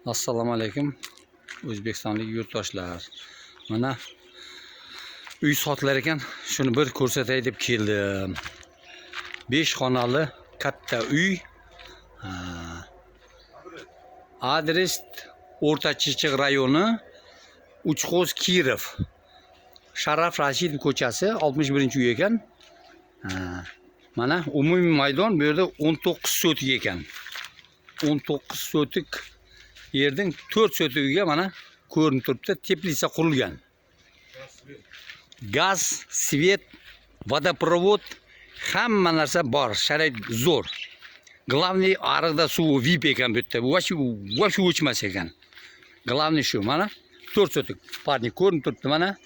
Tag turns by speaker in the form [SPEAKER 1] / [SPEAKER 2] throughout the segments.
[SPEAKER 1] Assalomu alaykum, o'zbekistonlik yurtdoshlar. Mana uy sotilar ekan, shuni bir ko'rsatay deb keldim. 5 xonali katta uy. Ha. Adres O'rta Chirchiq rayoni, Uchxo'z Kirov. Sharaf Rashidov ko'chasi, 61-uy ekan. Ha. Mana umumiy maydon bu yerda 19 sotik ekan. 19 sotik yerning 4 sotigiga mana ko'rinib turibdi, теплица qurilgan. Gaz, свет, водопровод, hamma narsa bor, sharoit zo'r. Главный, ariqda suvi VIP ekan bu yerda. Вообще вообще o'chmas ekan. Главный shu, mana 4 sotik парник ko'rinib turibdi mana.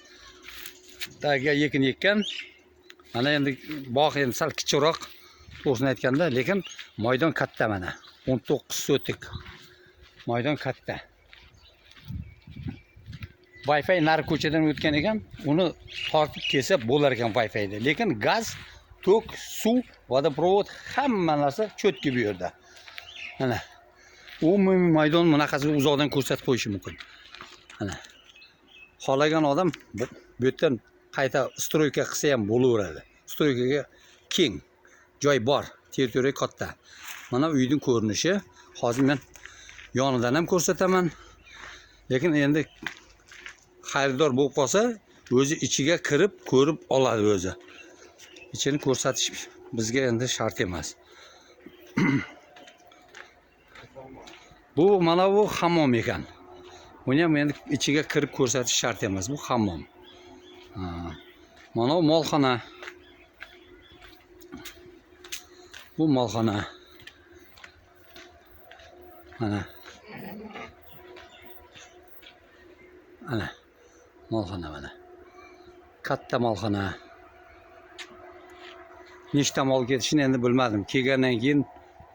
[SPEAKER 1] Tagiga ekin ekkan. Mana endi bog' endi sal kichikroq, to'g'risini aytganda, lekin maydon katta mana. 19 sotik. Maydon katta. Wi-Fi nari ko'chadan o'tgan ekan, uni tortib kelsa bo'lar ekan Wi-Fi'da. Lekin gaz, tok, suv, водопровод, hamma narsa чётко bu yerda. Mana. Umumiy maydon bunaqasi uzoqdan ko'rsatib qo'yishi mumkin. Mana. Xohlagan odam bu yerdan qayta стройка qilsa ham bo'laveradi. Стройка ga keng joy bor, territoriya katta. Mana uyning ko'rinishi. Hozir men yonidan ham ko'rsataman. Lekin endi xaridor bo'lib qolsa, o'zi ichiga kirib ko'rib oladi o'zi. Ichini ko'rsatish bizga endi shart emas. Bu mana bu hammom ekan. Buni ham endi ichiga kirib ko'rsatish shart emas. Bu hammom. Ha. Mana bu molxona. Bu molxona. Mana. Ana. Molxona mana. Katta molxona. Nechta mol ketishini endi bilmadim. Kelgandan keyin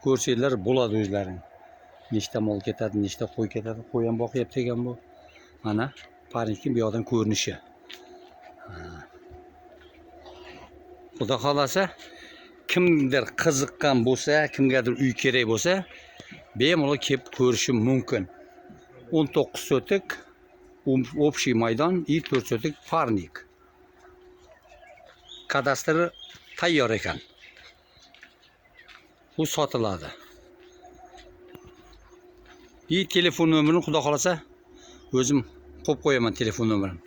[SPEAKER 1] ko'rsanglar bo'ladi o'zlaring. Nechta mol ketadi, nechta qo'y ketadi. Qo'y ham boqyapti ekan bu. Mana парник ning bu yoqdan ko'rinishi. Ha. Xudo xohlasa, kimdir qiziqqan bo'lsa, kimgadir uy kerak bo'lsa, bemalol kelib ko'rishi mumkin. 19 sotik общий maydon и 4 sotik парник. Kadastri tayyor ekan. Bu sotiladi. И telefon nomerini, xudo xohlasa, o'zim qo'yib qo'yaman telefon nomerini.